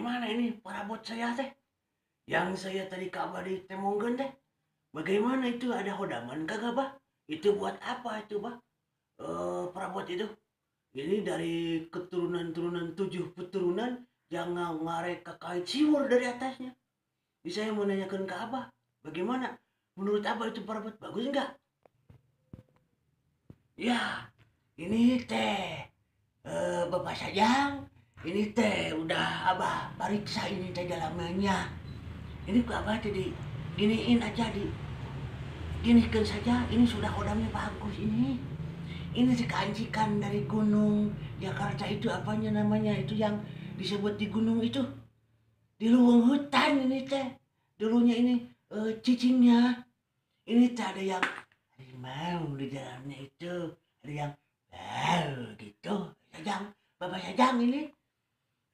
Bagaimana ini perabot saya teh? Yang saya tadi ke Abah di temongkeun teh. Bagaimana itu ada hodaman kagak, Bah? Itu buat apa itu, Bah? Perabot itu. Ini dari keturunan-turunan 7 keturunan jangan ngarek kakait siwur dari atasnya. Jadi saya mau nanyakan ke Abah, bagaimana? Menurut Abah itu perabot bagus enggak? Ya, ini teh Bapak Sajang, ini teh udah Abah periksa ini teh dalamnya. Ini ke Abah tadi giniin aja di ginikan saja, ini sudah kodamnya bagus ini. Ini dikancikan dari gunung Jakarta itu apanya namanya itu yang disebut di gunung itu. Di luwung hutan ini teh. Dulunya ini cicingnya. Ini teh ada yang harimau di dalamnya itu, ada yang gitu. Sajang, Bapak Sajang ini.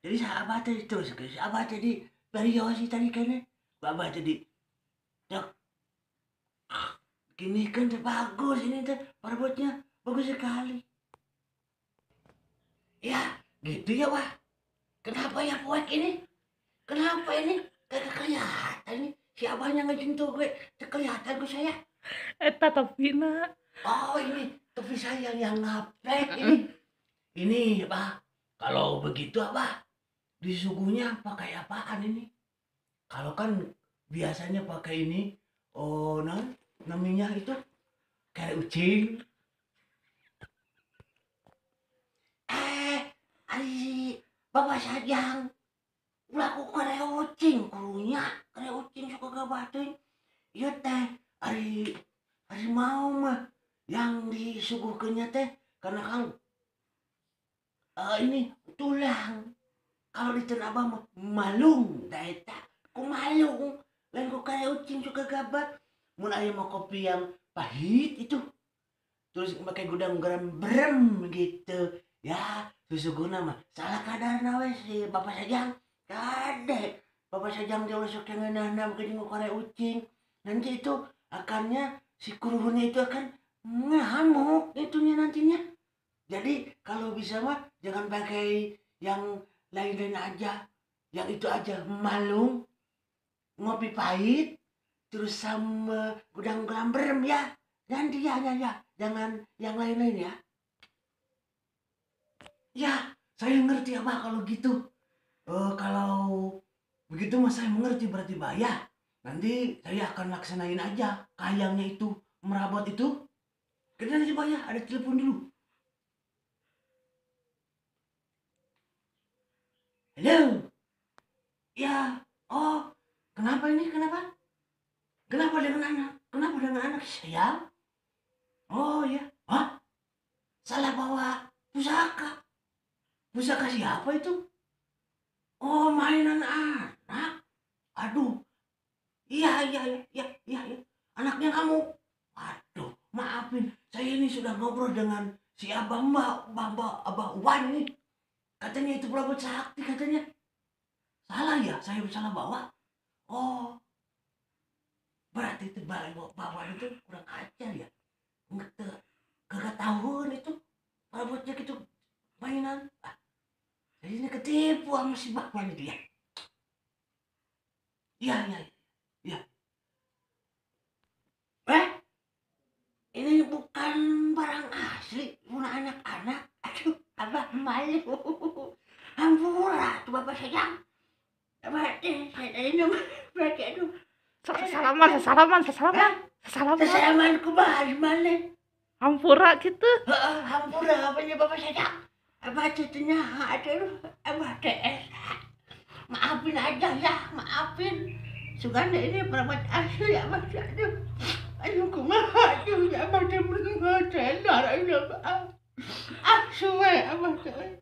Jadi sahabat tadi terus, sahabat tadi variasi tadi kayaknya. Bapak tadi dok, gini kan teh bagus ini teh perabotnya bagus sekali. Ya, gitu ya, Wah. Kenapa ya poek ini? Kenapa ini? Kagak kelihatan nih. Si abahnya ngejentuh gue, kelihatan gue saya. Eta topina. Oh, ini topi saya yang ngaplek ini. Ini, Bah. Kalau begitu, Abah, disuguhnya pakai apaan ini? Kalau kan biasanya pakai ini, oh, nah, namanya itu kayak ucing. Ari Bapak Sajang, ulah ku kare ucing kurunya, kare ucing suka gabatuin. Ieu teh ari harimau mah yang disuguhkeunnya teh karena kan ini tulang. Kalau di tanah Abah mah malung da eta ku malung, lain ku kare ucing suka gabat. Mun aya mah kopi yang pahit itu terus pakai gudang garam brem gitu. Ya, susuguhna mah salah kadarna we si Bapak Sajang. Kade Bapak Sajang dia sok ngeunahna jeung kare ucing. Nanti itu akannya si kuruhunnya itu akan ngamuk itunya nantinya. Jadi kalau bisa mah jangan pakai yang lain-lain aja. Yang itu aja malung, ngopi pahit, terus sama gudang garam brem ya. Nanti ya, ya, ya. Jangan yang lain-lain ya. Ya, saya ngerti Abah kalau gitu. Kalau begitu mah saya mengerti berarti Bah ya. Nanti saya akan laksanain aja kayangnya itu, merabot itu. Kita nanti Bah ya, ada telepon dulu. Halo. Ya, oh, kenapa ini? Kenapa? Kenapa dengan anak? Kenapa dengan anak saya? Oh ya, hah? Salah bawa pusaka. Pusaka siapa itu? Oh, mainan anak. Aduh. Iya, iya, iya, iya, iya. Anaknya kamu. Aduh, maafin. Saya ini sudah ngobrol dengan si Abah Mbak, Abah Wan ini. Katanya itu perabot sakti katanya. Salah ya, saya salah bawa. Oh. Berarti itu bawa itu kurang ajar ya. Nggak, kagak tahuan itu perabotnya gitu mainan. Ah, jadi ini ketipu sama si Bakwan itu ya. Iya, iya, iya. Ini bukan barang asli, punya anak-anak. Aduh, Abah malu. Hampura tuh Bapak Sajang. Abah teh, saya ini berarti aduh. Sesalaman, sesalaman, sesalaman. Sesalaman. Sesalaman kumaha mana? Hampura gitu. Heeh, hampura apanya Bapak Sajang. Abah cucunya, aduh, Abah TS. Maafin aja ya, maafin. Suganda ini perabot asli Abah, aduh. Aduh, kumaha, aduh, Abah teh bener tenar, aduh, ah, suwe Abah teh.